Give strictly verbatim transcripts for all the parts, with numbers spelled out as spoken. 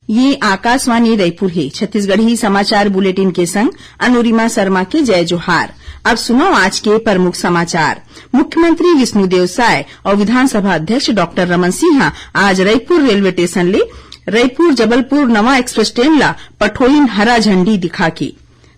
ये आकाशवाणी रायपुर हे। छत्तीसगढ़ी समाचार बुलेटिन के संग अनुरिमा शर्मा के जय जोहार। अब सुनव आज के प्रमुख समाचार। मुख्यमंत्री विष्णुदेव साय अउ विधानसभा अध्यक्ष डॉक्टर रमन सिंह ह आज रायपुर रेलवे स्टेशन ले रायपुर जबलपुर नवा एक्सप्रेस ट्रेन ला पठोइन हरा झंडी दिखा के।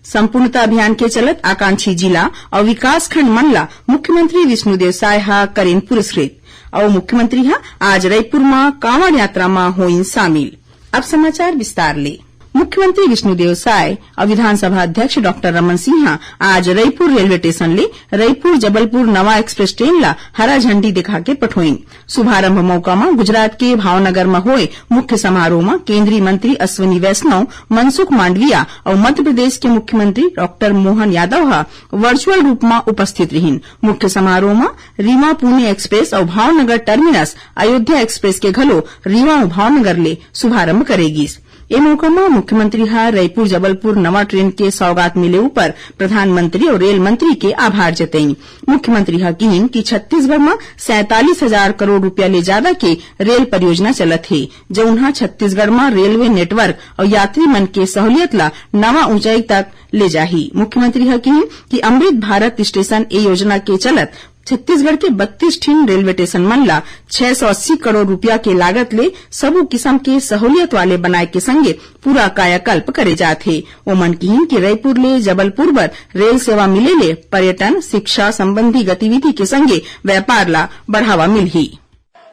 संपूर्णता अभियान के चलत आकांक्षी जिला अउ विकासखंड मन ला मुख्यमंत्री विष्णुदेव साय ह करेन पुरस्कृत। अउ मुख्यमंत्री ह आज रायपुर म कांवड़ यात्रा म होइन शामिल। अब समाचार विस्तार ले। मुख्यमंत्री विष्णुदेव साय अउ विधानसभा अध्यक्ष डॉक्टर रमन सिंह ह आज रायपुर रेलवे स्टेशन ले रायपुर जबलपुर नवा एक्सप्रेस ट्रेन ला हरा झंडी दिखा के पठोइन। शुभारंभ मौका म गुजरात के भावनगर म होए मुख्य समारोह म केंद्रीय मंत्री अश्विनी वैष्णव, मनसुख मांडविया अउ मध्य प्रदेश के मुख्यमंत्री डॉक्टर मोहन यादव ह वर्चुअल रूप म उपस्थित रिहिन। मुख्य समारोह म रीवा पुणे एक्सप्रेस अउ भावनगर टर्मिनस अयोध्या एक्सप्रेस के घलो रीवा अउ भावनगर ले शुभारंभ करे गिस। ए मौका म मुख्यमंत्री ह रईपुर जबलपुर नवा ट्रेन के सौगात मिले उपर प्रधानमंत्री अउ रेल मंत्री के आभार जतइन। मुख्यमंत्री ह किहिन कि छत्तीसगढ़ म सैंतालीस हजार करोड़ रुपया ले जादा के रेल परियोजना चलत हे, जउन ह छत्तीसगढ़ म रेलवे नेटवर्क अउ यात्री मन के सहूलियत ल नवा ऊंचाई तक ले जाही। मुख्यमंत्री ह किहिन कि अमृत भारत स्टेशन ए योजना के चलत छत्तीसगढ़ के बत्तीस ठिन रेलवे स्टेशन मन ला छह सौ अस्सी करोड़ रुपया के लागत ले सबो किसम के सहूलियत वाले बनाए के संगे पूरा कायाकल्प करे जात हे। ओमन किहिन कि रईपुर ले जबलपुर बर रेल सेवा मिले ले पर्यटन, शिक्षा संबंधी गतिविधि के संगे व्यापार ला बढ़ावा मिलही।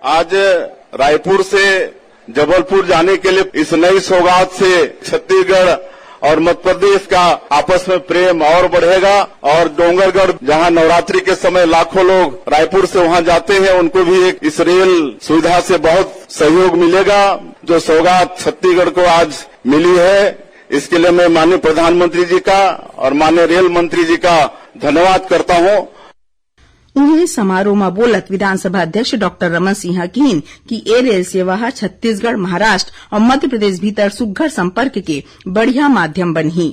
आज रायपुर से जबलपुर जाने के लिए इस नई सौगात से छत्तीसगढ़ और मध्य प्रदेश का आपस में प्रेम और बढ़ेगा और डोंगरगढ़, जहां नवरात्रि के समय लाखों लोग रायपुर से वहां जाते हैं, उनको भी एक इस रेल सुविधा से बहुत सहयोग मिलेगा। जो सौगात छत्तीसगढ़ को आज मिली है, इसके लिए मैं माननीय प्रधानमंत्री जी का और माननीय रेल मंत्री जी का धन्यवाद करता हूं। उहें, समारोह म बोलत विधानसभा अध्यक्ष डॉक्टर रमन सिंह ह किहिन कि ए रेल सेवा ह छत्तीसगढ़, महाराष्ट्र अउ मध्य प्रदेश भीतर सुग्घर संपर्क के बढ़िया माध्यम बनही।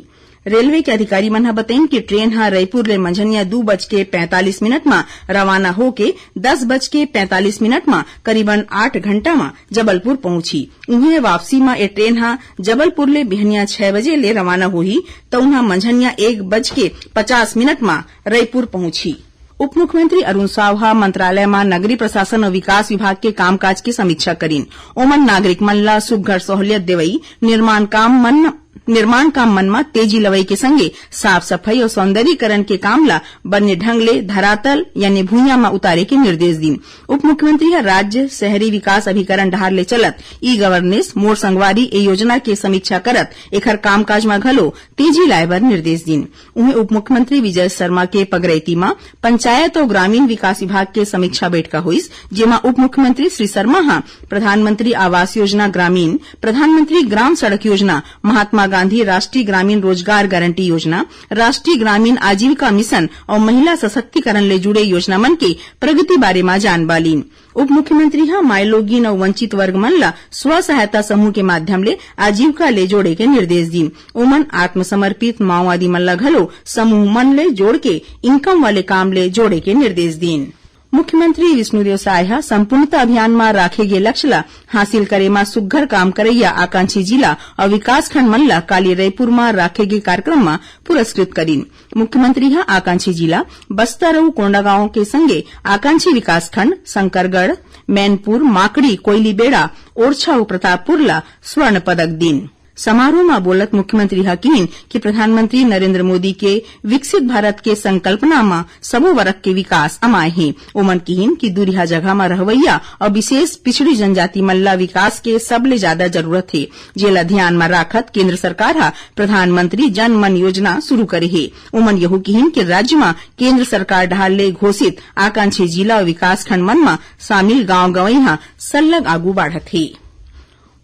रेलवे के अधिकारी मन ह बतइन कि ट्रेन ह रईपुर ले मंझनिया दू बज के पैंतालीस मिनट म रवाना होके दस बज के पैंतालीस मिनट म करीबन आठ घंटा म जबलपुर पहुंचही। उहें, वापसी म ए ट्रेन ह जबलपुर ले बिहनिया छह बजे ले रवाना होही, त उहां मंझनिया एक बज के पचास मिनट म रईपुर पहुंचही। उप मुख्यमंत्री अरुण साव ह मंत्रालय म नगरीय प्रशासन अउ विकास विभाग के कामकाज के समीक्षा करिन। ओमन नागरिक मन ल सुग्घर सहूलियत देवई, निर्माण काम मन, निर्माण काम मन म तेजी लवई के संगे साफ सफई अउ सौंदर्यीकरण के काम ल बने ढंग ले धरातल यानी भुइयां म उतारे के निर्देश दीन। उप मुख्यमंत्री ह राज्य शहरी विकास अभिकरण डहार ले चलत ई गवर्नेंस मोर संगवारी ए योजना के समीक्षा करत एखर कामकाज म घलो तेजी लाए बर निर्देश दीन। उहें, उप मुख्यमंत्री विजय शर्मा के पगरैती म पंचायत अउ ग्रामीण विकास विभाग के समीक्षा बैठका होइस, जेमा उप मुख्यमंत्री श्री शर्मा ह प्रधानमंत्री आवास योजना ग्रामीण, प्रधानमंत्री ग्राम सड़क योजना, महात्मा गांधी राष्ट्रीय ग्रामीण रोजगार गारंटी योजना, राष्ट्रीय ग्रामीण आजीविका मिशन अउ महिला सशक्तिकरण ले जुड़े योजना मन के प्रगति बारे म जानबा लीन। उप मुख्यमंत्री ह माईलोगिन अउ वंचित वर्ग मन ल स्व सहायता समूह के माध्यम ले आजीविका ले जोड़े के निर्देश दीन। ओमन आत्मसमर्पित माओवादी मन ल घलो समूह मन ले जोड़ के इनकम वाले काम ले जोड़े के निर्देश दीन। मुख्यमंत्री विष्णुदेव साय ह संपूर्णता अभियान म राखे गे लक्ष्य ल हासिल करे म सुग्घर काम करइया आकांक्षी जिला अउ विकासखंड मन ल काली रईपुर म राखे गे कार्यक्रम म पुरस्कृत करिन। मुख्यमंत्री ह आकांक्षी जिला बस्तर अउ कोंडागांव के संगे आकांक्षी विकासखंड शंकरगढ़, मैनपुर, माकड़ी, कोयलीबेड़ा, ओरछा अउ प्रतापपुर ल स्वर्ण पदक दीन। समारोह म बोलत मुख्यमंत्री ह किहिन कि प्रधानमंत्री नरेंद्र मोदी के विकसित भारत के संकल्पना म सबो वर्ग के विकास अमाए हे। ओमन किहिन कि दुरिहा जगह म रहवइया अउ विशेष पिछड़ी जनजाति मन ल विकास के सबले जादा जरूरत हे, जेला धियान म राखत केंद्र सरकार ह प्रधानमंत्री जन मन योजना शुरू करे हे। ओमन यहू किहिन कि राज्य म केंद्र सरकार डहार ले घोषित आकांक्षी जिला अउ विकासखंड मन म शामिल गांव गंवई ह सरलग आगू बाढ़त हे।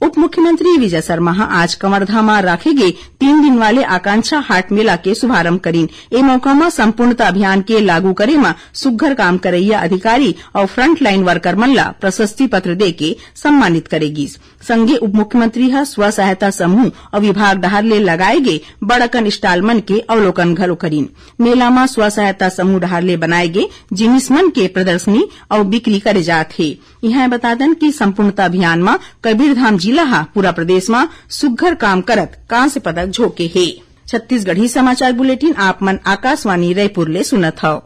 उप मुख्यमंत्री विजय शर्मा ह आज कवर्धा म राखे गे तीन दिन वाले आकांक्षा हाट मेला के शुभारंभ करिन। ए मौका म संपूर्णता अभियान के लागू करे म सुग्घर काम करइया अधिकारी अउ फ्रंटलाइन वर्कर मन ल प्रशस्ति पत्र देके सम्मानित करे गिस। संगे उप मुख्यमंत्री ह स्व सहायता समूह अउ विभाग डहार ले लगाए गे बड़ अकन स्टाल मन के अवलोकन घलो करिन। मेला म स्व सहायता समूह डहार ले बनाए गे जिनिस मन के प्रदर्शनी अउ बिक्री करे जात हे। इहां बता दन कि संपूर्णता अभियान म कबीरधाम महिला ह पूरा प्रदेश म सुघ्घर काम करत कांस्य पदक झोंके हे। छत्तीसगढ़ी समाचार बुलेटिन आप मन आकाशवाणी रायपुर ले सुनत हव।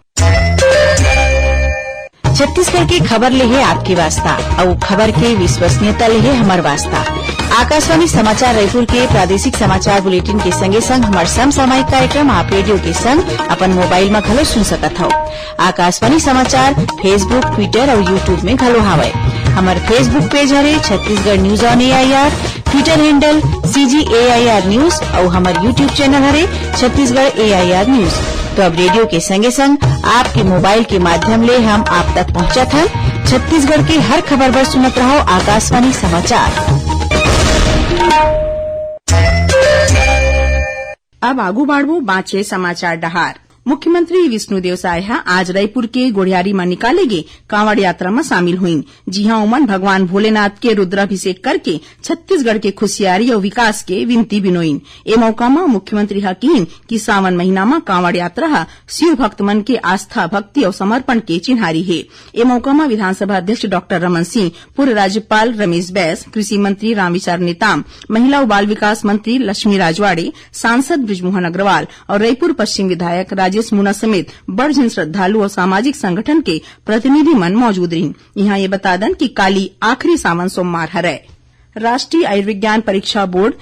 छत्तीसगढ़ के खबर ले हे आपके वास्ता, अउ खबर के विश्वसनीयता ले हे हमर वास्ता। आकाशवाणी समाचार रायपुर के प्रादेशिक समाचार बुलेटिन के संगे संग हमर समसामयिक कार्यक्रम आप रेडियो के संग अपन मोबाइल म घलो सुन सकत हव। आकाशवाणी समाचार Facebook, Twitter अउ YouTube में घलो हावय। हमर Facebook पेज हरे Chhattisgarh news on A I R, Twitter handle C G A I R news अउ हमर YouTube चैनल हरे Chhattisgarh A I R news। तो अब रेडियो के संगे संग आपके मोबाइल के माध्यम ले हम आप तक पहुंचत हन। छत्तीसगढ़ के हर खबर बर सुनत रहव आकाशवाणी समाचार। अब आगू बाढ़बो बांचे समाचार डहार। मुख्यमंत्री विष्णुदेव साय ह आज रायपुर के गोढ़ियारी म निकाले गे कांवड़ यात्रा म शामिल होइन, जिहां ओमन भगवान भोलेनाथ के रुद्राभिषेक करके छत्तीसगढ़ के खुशियारी अउ विकास के विनती बिनोइन। ए मौका म मुख्यमंत्री ह किहिन कि सावन महीना म कांवड़ यात्रा ह शिव भक्त मन के आस्था, भक्ति अउ समर्पण के चिन्हारी हे। ए मौका म विधानसभा अध्यक्ष डॉक्टर रमन सिंह, पूर्व राज्यपाल रमेश बैस, कृषि मंत्री रामविचार नेताम, महिला अउ बाल विकास मंत्री लक्ष्मी राजवाड़े, सांसद बृजमोहन अग्रवाल अउ रईपुर पश्चिम विधायक राजेश मुना समेत बड़ झिन श्रद्धालु अउ सामाजिक संगठन के प्रतिनिधि मन मौजूद रिहिन। इहां ये बता दन कि काली आखिरी सावन सोमवार हरय। राष्ट्रीय आयुर्विज्ञान परीक्षा बोर्ड,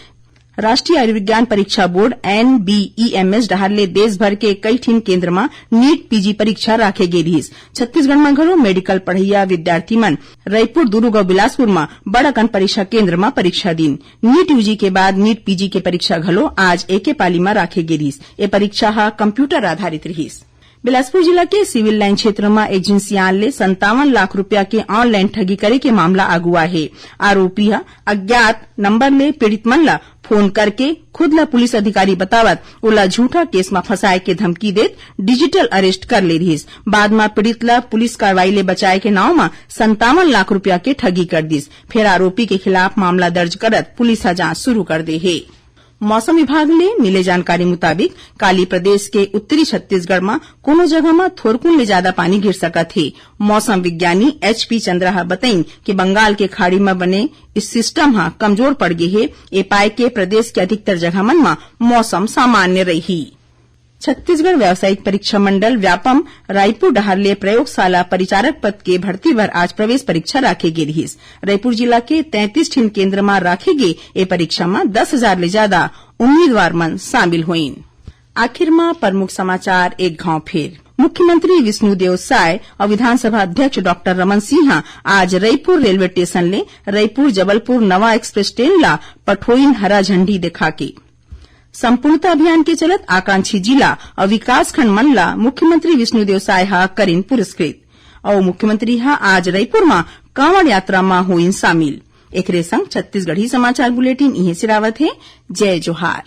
राष्ट्रीय आयुर्विज्ञान परीक्षा बोर्ड, एनबीईएमएस डहार ले देश भर के कई ठिन केंद्र म नीट पीजी परीक्षा राखे गे रिहिस। छत्तीसगढ़ म घलो मेडिकल पढ़इया विद्यार्थी मन रईपुर, दुरूग अउ बिलासपुर म बड़ अकन परीक्षा केंद्र म परीक्षा दिन। नीट यूजी के बाद नीट पीजी के परीक्षा घलो आज एके पाली म राखे गे रिहिस। ए परीक्षा ह कंप्यूटर आधारित रिहिस। बिलासपुर जिला के सिविल लाइन क्षेत्र म एक झिन सियान ले संतावन लाख रुपया के ऑनलाइन ठगी करे के मामला आगू आए हे। आरोपी ह अज्ञात नंबर ले पीड़ित मन ल फोन करके खुद ल पुलिस अधिकारी बतावत ओला झूठा केस म फंसाए के धमकी देत डिजिटल अरेस्ट कर ले रिहिस। बाद म पीड़ित ल पुलिस कार्रवाई ले बचाए के नाव म संतावन लाख रुपया के ठगी कर दिस। फेर आरोपी के खिलाफ मामला दर्ज करत पुलिस ह जांच शुरू कर दे हे। मौसम विभाग ले मिले जानकारी मुताबिक, काली प्रदेश के उत्तरी छत्तीसगढ़ म कोनो जगह म थोरकुन ले जादा पानी गिर सकत हे। मौसम विज्ञानी एचपी चंद्रा ह बतइन कि बंगाल के खाड़ी म बने इस सिस्टम ह कमजोर पड़ गे हे। ए पाए के प्रदेश के अधिकतर जगह मन म मौसम सामान्य रही। छत्तीसगढ़ व्यावसायिक परीक्षा मंडल, व्यापम, रायपुर डहार ले प्रयोगशाला परिचारक पद के भर्ती बर आज प्रवेश परीक्षा राखे गे रिहिस। रायपुर जिला के तैंतीस ठिन केंद्र म राखे गे ए परीक्षा म दस हजार ले जादा उम्मीदवार मन शामिल होइन। आखिर म प्रमुख समाचार एक घांव फेर। मुख्यमंत्री विष्णुदेव साय अउ विधानसभा अध्यक्ष डॉक्टर रमन सिंह ह आज रईपुर रेलवे स्टेशन ले रईपुर जबलपुर नवा एक्सप्रेस ट्रेन ला पठोइन हरा झंडी दिखा के। संपूर्णता अभियान के चलत आकांक्षी जिला अउ विकासखंड मन ला मुख्यमंत्री विष्णुदेव साय ह करिन पुरस्कृत। अउ मुख्यमंत्री ह आज रईपुर म कांवड़ यात्रा म होइन शामिल। एकरे संग छत्तीसगढ़ी समाचार बुलेटिन इहें सिरावत हे। जय जोहार।